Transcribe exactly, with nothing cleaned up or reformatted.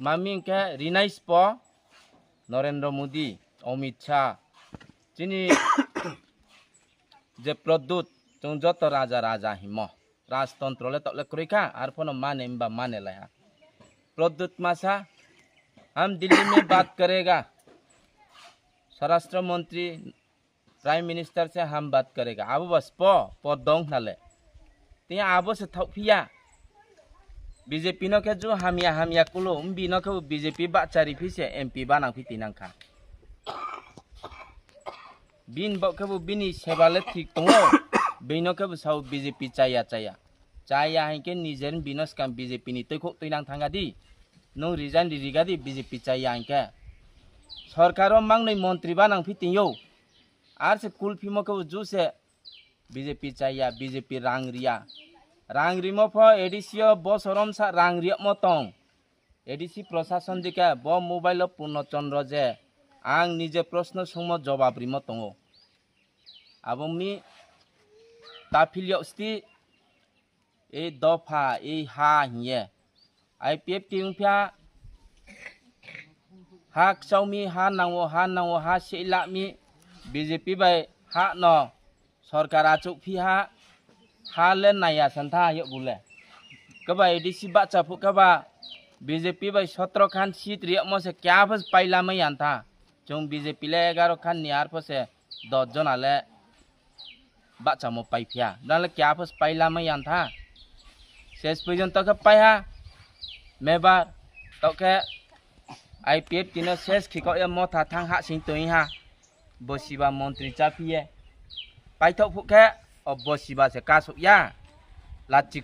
Mami hwnkhe rinai spo Narendra Modi, Amit Shah, chini je Pradyut, chwng joto raja raja himo. Rajtantro le tokle kwrwi kha, ar phano mane himba mane lai ha. Pradyut masa, "Hum Delhi mein baat karega." Swarashtra Mantri, Prime Minister se hum baat karega. Abo ba spo, po dong hnale. Tiya abo se thok phiya. B J P no khe ju hamya hamya kulo, mbi no khe B J P ba chari phi se M P ba nang phi tinang kha. Bin bo khe bo bini seba le thik tongo. Bino khe bo sao B J P chaya chaya. Chaya hinkhe nijer bino skang B J P ni twi khok twi nang thanga di. Nung resign di riga di B J P chaya hinkhe. Sorkar o mangnoi montri ba nang phi tingyo. Ar se kulphimo khe bo ju se B J P chaya, B J P rang riya. Rang rimo pho A D C o bosorom sa rang riyakmo tong. A D C prosason dikhe bo mobile o Purno Chandra je ang nije proshno sungmo jobab rimo tongo. Abo mi ta philiyok sti ei dopha ei ha hiye. I P F T wngpha ha kchaumi ha nango ha nango ha seilami B J P bai ha no sorkar achuk phi ha ha le naya santha yok bule. Kaba A D C bacha phu kaba B J P bai sotro khan seat riyakmo se kya phas pailama yantha. Chwng B J P le egaro khan ni ar pho se dos jona le bachamo pai phiya. Dale kya phas pailama yantha. Ses porjonto khe paiha. Mebar tokhe I P F T no ses khikok ya motha thang ha sing twi ha. Bosiba montri cha phiye. Paithok phuk khe o bosiba se kasuk ya. Lachi